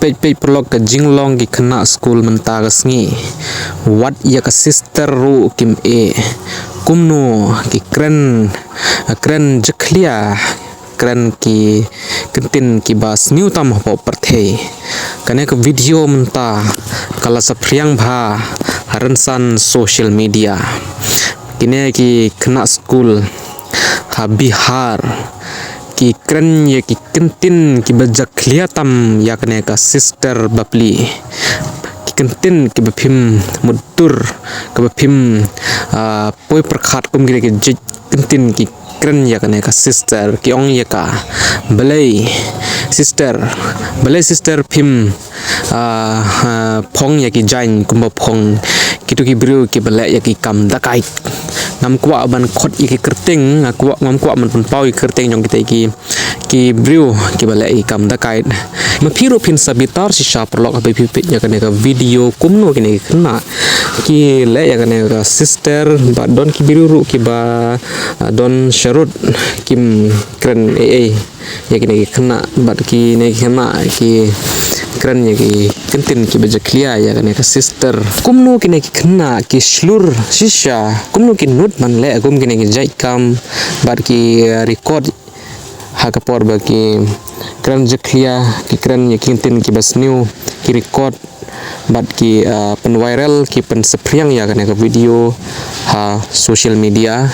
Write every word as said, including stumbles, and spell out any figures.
Peit peit paralok, ka jinglong ki khynnah skul mynta ka sngi. Wat ïa ka sister ruh kim eh. Kumno ki kren, kren jakhlia, kren ki kyntien kiba sniew tam hapoh pyrthei. Kane ka video mynta ka la saphriang bha ha rynsan social media. Kine ki khynnah skul ha Bihar ki kren ïa ki kyntien kiba jakhlia tam ïa kane ka sister bapli. Ki kyntien kiba phim mutdur, kiba phim, ah, poi pyrkhat, kum kine ki jait kyntien ki kren ïa kane ka sister, ki ong ïa ka, "Balei sister, balei sister phim, ah, ah, phong ïa ki jaiñ kumba phong kitu ki briew kiba leh ïa ki kam dakait." Ngam kwah ban khot ïa ki kyrteng, nga kwah, ngam kwah ban pynpaw ïa ki kyrteng jong kita ki, ki briew kiba leh ïa ki kam dakait. Ma phi ruh phin sa bitar shisha paralok, haba phi peit ïa kane ka video, kumno kine ki khynnah ki leh ïa kane ka sister, bad don ki briew ruh kiba, ah, don sharud kim kren ei ei ïa kine ki khynnah, bad kine ki khynnah ki kren ïa ki kyntien kiba jakhlia ïa kane ka sister. Kumno kine ki khynnah ki shlur shisha, kumno ki nud ban leh kum kine ki jait kam, bad ki, ah, record ha ka por ba ki kren jakhlia, ki kren ïa ki kyntien kiba sniew, ki record, bad ki, ah, pynviral, ki pynsaphriang ïa kane ka video ha social media.